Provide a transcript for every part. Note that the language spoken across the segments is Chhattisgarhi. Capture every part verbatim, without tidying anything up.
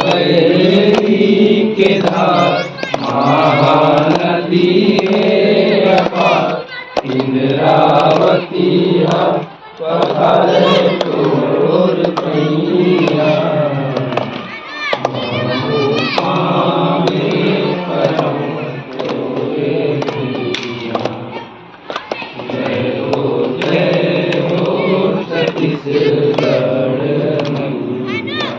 बहेली के धार, महानदी हे अपार, इंद्रावती हा पखारे तोर पैया। महुआ में परम तोरे भैया। जय हो, जय हो छत्तीसगढ़ मैया।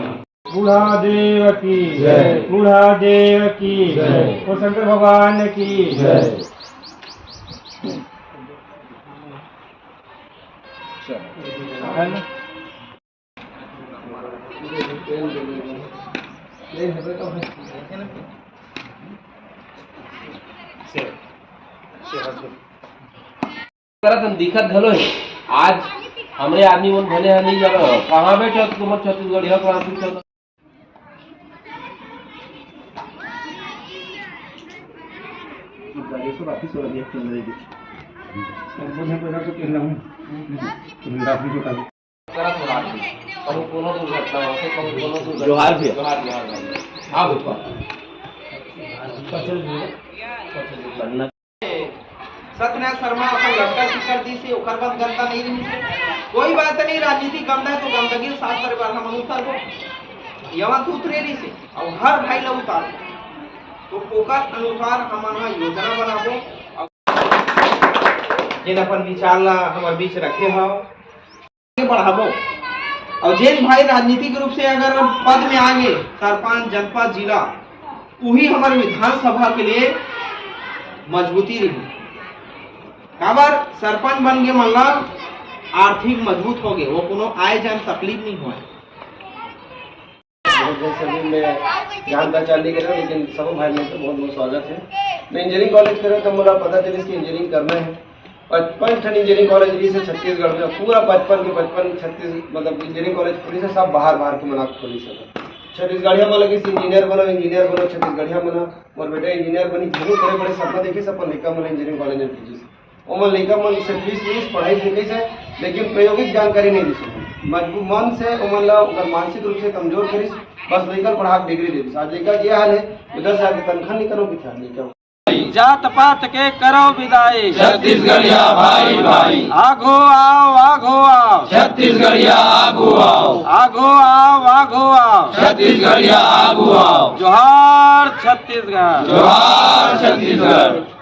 बूढ़ा देव की जय। बूढ़ा देव की जय। और शंकर भगवान की जय। करत हन, दिखत घलो हे। आज हमरे आदमी मन भले ह नहीं जानो कहाँ बैठे हो तुम छत्तीसगढ़िया, कहाँ तुम छत्तीस- करत हो रात में। कहूँ कोनो दुर्घटना होथे, कहूँ कोनो दुर्घटना। जोहार भैया। जोहार, जोहार भाई। हाँ, बिल्कुल। सत्यनारायण शर्मा अपन लड़का की कर दी से, ओकर बाद गंदा नहीं रही से। कोई बात नहीं, राजनीति गंदा है तो गंदगी साफ करे वाला हम उतरबो। यवंत उतरे रही से, और हर भाई ला उतार। तो ओकर अनुसार हमन ह योजना बनाबो। जेन अपन विचार ला हमर बीच रखे हव, आगे बढ़ाबो। और जेन भाई राजनीतिक रूप से अगर पद में आगे, सरपंच, जनपद, जिला, वही हमारे विधानसभा के लिए मजबूती रही। काबर सरपंच बन के मन ला आर्थिक मजबूत हो गए, वो कोनो आए जान तकलीफ नहीं होए। बहुत बहुत सभी में जान पहचान नहीं करे, लेकिन सब भाई में तो बहुत बहुत स्वागत है। मैं इंजीनियरिंग कॉलेज करे तो मोला पता चलिस कि इंजीनियरिंग करना है। पचपन ठन इंजीनियरिंग कॉलेज रहिस हे छत्तीसगढ़ में, पूरा पचपन के पचपन छत्तीस, मतलब, इंजीनियरिंग कॉलेज खोलिस हे, सब बाहर बाहर के मन आके खोलिस हे। छत्तीसगढ़िया मन लगिस, इंजीनियर बनो, इंजीनियर बनो, छत्तीसगढ़िया मन। मोर बेटा इंजीनियर बनी, बहुत बड़े बड़े सपना देखिस, अपन लइका मन इंजीनियरिंग कॉलेज में भेजिस। ओमन लइका मन से फीस लीस, पढ़ाई लिखिस हे, लेकिन प्रायोगिक जानकारी नहीं दिस। मजबूर मन से ओमन ला ओकर मानसिक रूप से कमजोर करिस, बस लइका पढ़ा के डिग्री दे दिस। आज लइका के ये हाल है, दस हजार के तनख्वाह नहीं करो, किथे लइका जात पात के करव बिदाई। छत्तीसगढ़िया भाई भाई। आघो आव, आघो आव। छत्तीसगढ़िया आघो आव। आघो आव, आघो आव। छत्तीसगढ़िया आघो आव। जोहार छत्तीसगढ़। जोहार छत्तीसगढ़।